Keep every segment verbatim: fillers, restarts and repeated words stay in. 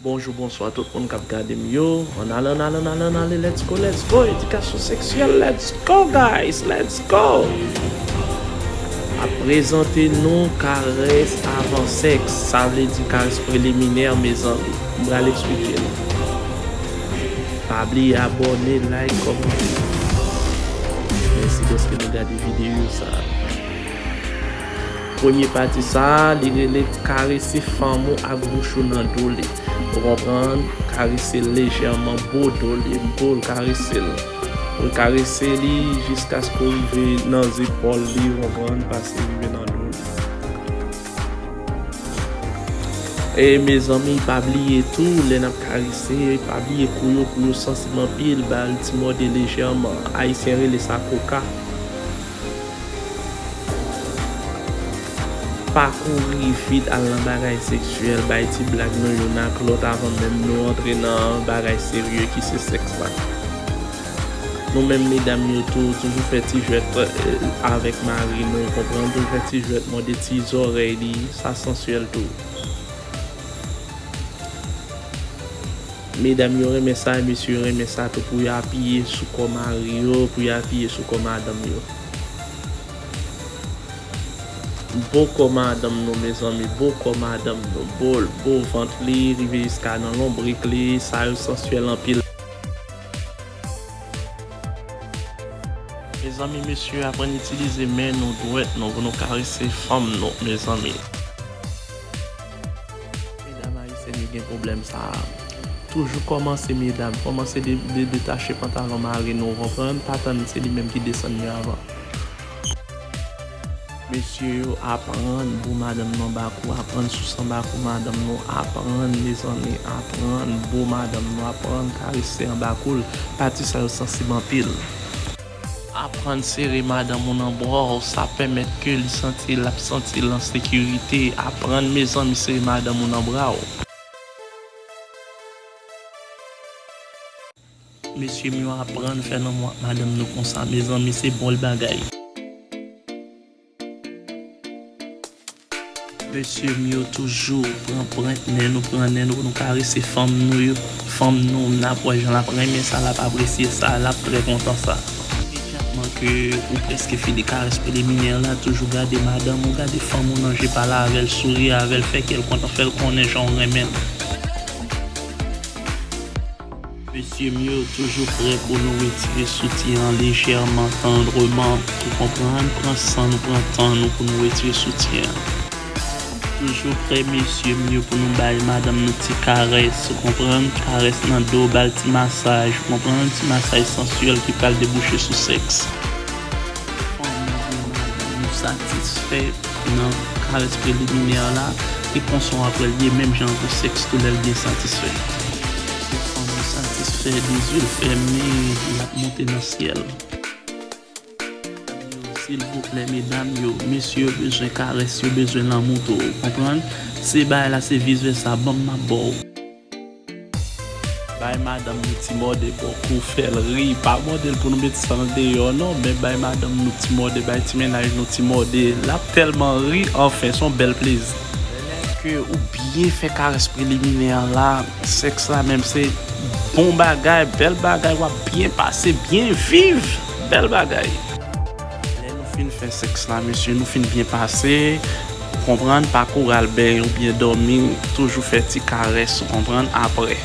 Bonjou, bonswa tout moun k ap gade m yo. Ann ale, ann ale, ann ale, ann ale, let's go, let's go, edikasyon seksyèl, let's go, guys, let's go. Ap prezante nou karès avan sèks, sa vle di karès preliminè, mezanmi. M pral eksplike nou. Pa bliye abòne, like, kòmante. Mèsi dèske nou gade videyo sa a. Premye pati sa a, li rele karese fanm ou ak bouch ou nan do li. Ou konprann? Karese l lejèman, bo do li, bo l, karese l. Ou karese li jiskaske w rive nan zepòl li, ou konprann? Pase rive nan do li. E mezanmi, pa bliye tou, lè n ap karese, pa bliye kou yo, kou yo sansib anpil, ba l ti mòde lejèman. Ayisyen rele sa koka. Pa kouri vit al nan bagay seksyèl, bay ti blag nou youn ak lòt avan menm nou antre nan bagay serye ki se sèks la. Nou menm medam yo tou, toujou fè ti jwèt, eh, avèk mari nou, konprann? Toujou fè ti jwèt, mòde ti zòrèy li, sa sansyèl tou. Medam yo renmen sa, e mesye yo renmen sa tou, pou yo apiye sou kò mari yo, pou yo apiye sou kò madanm yo. Bo kò madanm nou, mezanmi, bo kò madanm nou, bo l, bo vant li, rive jiska nan lonbrik li, sa yo sansyèl anpil. Mezanmi, mesye, aprann itilize men nou dwèt nou pou nou karese fanm nou, mezanmi. Medam ayisyèn yo gen pwoblèm sa a. Toujou kòmanse, medam, kòmanse de, de, detache pantalon mari nou, ou konprann? Pa tann se li menm ki desann li avan. Mesye yo, aprann bo madanm nou anba kou, aprann souse anba kou madanm nou, aprann, mezanmi, aprann bo madanm nou, aprann karese anba kou l. Pati sa yo sansib anpil. Aprann sere madanm ou nan bra w, sa pèmèt ke li santi, l ap santi l an sekirite. Aprann, mezanmi, sere madanm ou nan bra w. Mesye m yo, aprann fè lanmou ak madanm nou konsa, mezanmi, se bèl bagay. Mesye m yo, toujou pran pwent nen nou, pran nen nou pou nou karese fanm nou yo. Fanm nou, n ap wè jan l ap renmen sa, l ap apresye sa, l ap trè kontan sa. Imedyatman ke ou prèske fini karès preliminè la, toujou gade madanm ou, gade fanm ou nan je, pale avè l, souri avè l, fè kè l kontan, fè l konnen jan w renmen l. Mesye m yo, toujou prè pou nou retire soutyen an lejèman, tandreman. Ou konprann? Pran san nou, pran tan nou pou nou retire soutyen an. Toujou prè, mesye m yo, pou nou bay madanm nou ti karès, ou konprann? Karès nan do, ba l ti masaj, ou konprann? Ti masaj sansyèl ki pral debouche sou sèks. Fanm nou, madanm nou satisfè nan karès preliminè la, e konsa w ap wè l ye menm jan pou sèks tou lè l byen satisfè. Fanm ou satisfè, de zye l fèmen, l ap monte nan syèl. Silvouplè, medam yo, mesye yo bezwen karès, yo bezwen lanmou tou, ou konprann? Se bagay la, se vis vèsa, ban m, m ap ba w. Bay madanm nou ti mòde bò kou, fè l ri. Pa mòde l pou nou met san l deyò non, men bay madanm nou ti mòde, bay ti mennaj nou ti mòde. L ap tèlman ri, anfen, s on bèl plezi. Lè ke ou byen fè karès preliminè an la, sèks la menm se bon bagay, bèl bagay, w ap byen pase, byen viv, bèl bagay. Lè nou fin fè sèks la, mesye, nou fin byen pase, ou konprann, pa kouri al benyen oubyen dòmi, toujou fè ti karès, ou konprann, apre.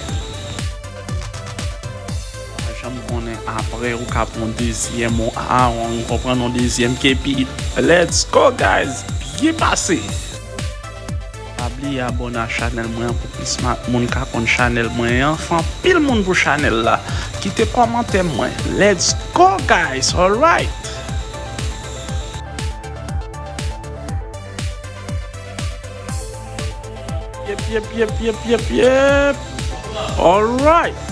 Pa janm konnen apre, ou ka pran yon dezyèm, ou a, ou konprann, yon dezyèm kepi. Let's go, guys! Byen pase! Pa bliye abòne a chanèl mwen an pou plis ma-, moun ka konn chanèl mwen an. Fè anpil moun pou chanèl la. Kite kòmantè mwen. Let's go, guys! Alright! Yep, yep, yep, yep, yep, yep. Alright.